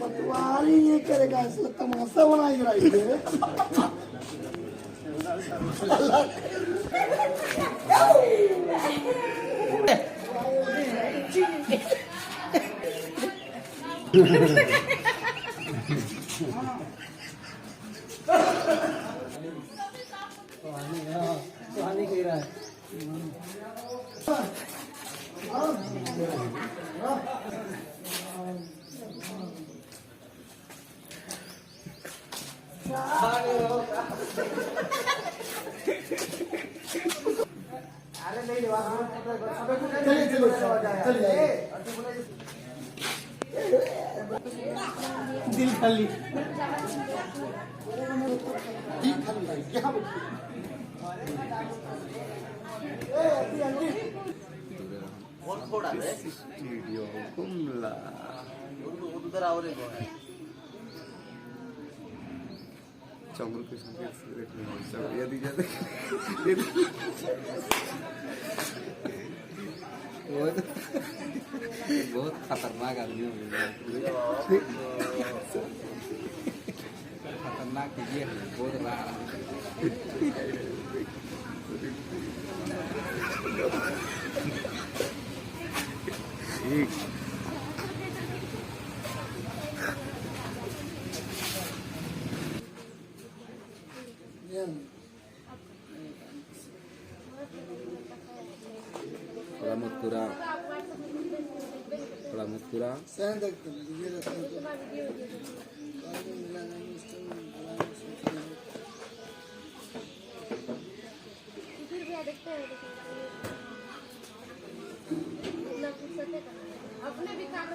मतवाली ये करेगा, इसलिए तमाशा बनाएगा। सुहानी कह रहा है। चलिए चलो, चलिए। दिल खाली। दिल खाली भाई, यहाँ बैठिए। ए आंटी, आंटी। स्टूडियो गुमला। चंद्र के संकेत देखने में ये दिख जाते, बहुत बहुत खतरनाक आदमी हो गया। खतरनाक ये है, बहुत रहा। एक थोड़ा मुस्कुरा, थोड़ा मुस्कुरा। अपने भी काम।